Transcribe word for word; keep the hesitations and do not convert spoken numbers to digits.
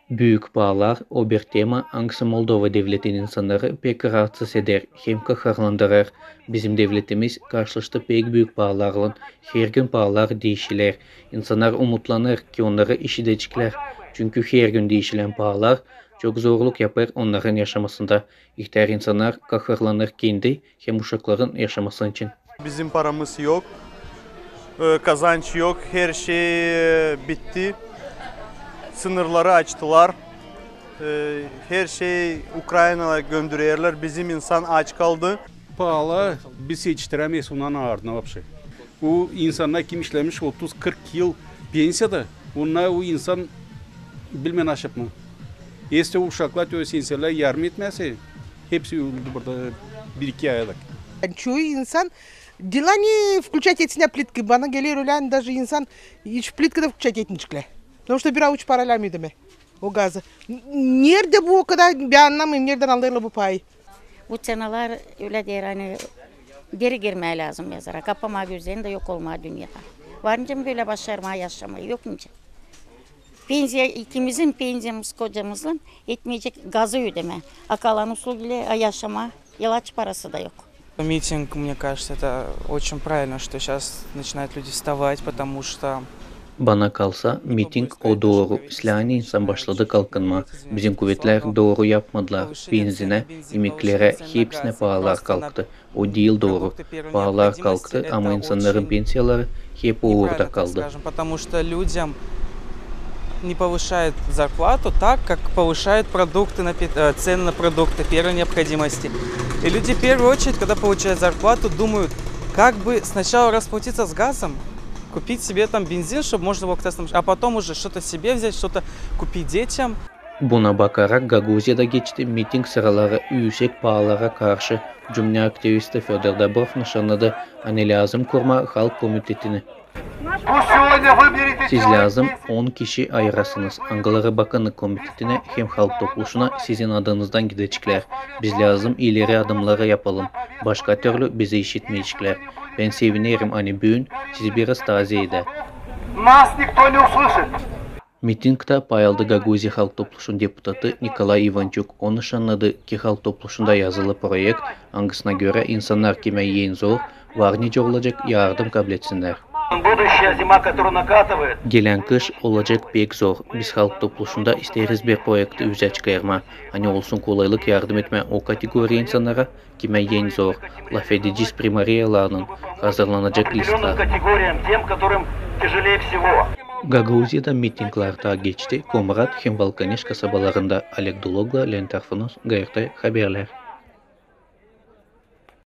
Büük paalar o bir tema, angısı Moldova devletin insannarı pek raatsız eder hem kahırlandırêr. Bizim devletimiz karşılaştı pek büük paalarlan. Her gün paalar diişiler. İnsannar umutlanêr, ki onnarı işideceklär. Çünkü her gün diişilän paalar çok zorluk yapêr onnarın yaşamasında. İhtär insannar kahırlanêr kendi hem uşakların yaşaması için. Bizim paramız yok, e, kazanç yok, her şey, e, bitti. Sınırları açtılar. E, her şey Ukraynaya göndererlär. Bizim insan aç kaldı. Paalı, biz etiştirämeeriz ondan aardına вообще. Bu insannar, kim işlemiş otuz, kırk yıl pensiyada, onnar, o insan bilmeer ne yapmaa. Eslär uşaklar, то есть insannar yardım etmäse, hepsi öldü burada bir-iki ayda. Çoyu insan dela ne включать etsin plitkayı. Bana geler ölä, ani даже insan hiç plitkayı da включать etmeyeceklär. Потому что bir avuç paralar ödemää o gazı. N-, neredä bu o kadar, bän annamêêrım, neredän alêrlar bu parayı. Bu ţenalar ölä deer, ani geri girmää lääzım mezara, kapamaa gözlerini da yok olmaa dünnedä. Var nicä bölä başarmaa yaşamaa, yok nicä. Pensiya, ikimizin pensiyamız kocamızlan etmeyecek gazı ödemää, a kalan uslugileri, a yaşamaa, ilaç parası da yok. Митинг, мне кажется, это очень правильно, что сейчас начинают люди вставать, потому что... Bana kalsa, miting o dooru. Islää ani insan başladı kalkınmaa. Bizim kuvetlär dooru yapmadılar. Benzinä, imeklerä, hepsinä paalar kalktı. O diil dooru. Paalar kalktı, ama insannarın pensiyaları hep o uurda kaldı. Потому что людям не повышают зарплату так, как повышают продукты на пит-, э, цены на продукты первой необходимости. И люди в первую очередь, когда получают зарплату, думают, как бы сначала расплатиться с газом, купить себе там бензин, чтобы можно было кататься на машине, а потом уже что-то себе взять, что-то купить детям. Buna bakarak, Gagauziyada geçti miting sıraları üüsek paalara karşı. Cümne aktivisti Födor Dobrov nışannadı, ani lääzım kurmaa halk komitetini. Siz lääzım on kişi ayırasınız, angıları bakınnık komitetinä hem halk topluşuna sizin adınızdan gideceklär. Biz lääzım ileri adımnarı yapalım, başka türlü bizi işitmeyeceklär. Bän sevinerim, ani büün siz biraz taa zeedä. Нас никто не услышит. Mitingtä pay aldı Gagauziya halk topluşun deputatı Nikolay İvançuk. O nışannadı, ki halk topluşunda yazılı proekt, angısına görä insannar, kimä en zor, var nicä olacek, yardım kabletsinnär. Будущая зима, которая накатывает. Gelän kış olacek pek zor. Biz halk topluşunda isteeriz bir proekt üzä çıkarmaa, ani olsun kolaylık yardım etmää o kategoriya insannara, kimä en zor, lafedecez primariyalarlan hazırlanacek lista. Определённым категориям, тем, которым тяжелее всего. Gagauziyada mitinglär taa geçti Komrat hem Valkaneş kasabalarında. Oleg Dologla, Leonid Tarhunov, G R T haberlär.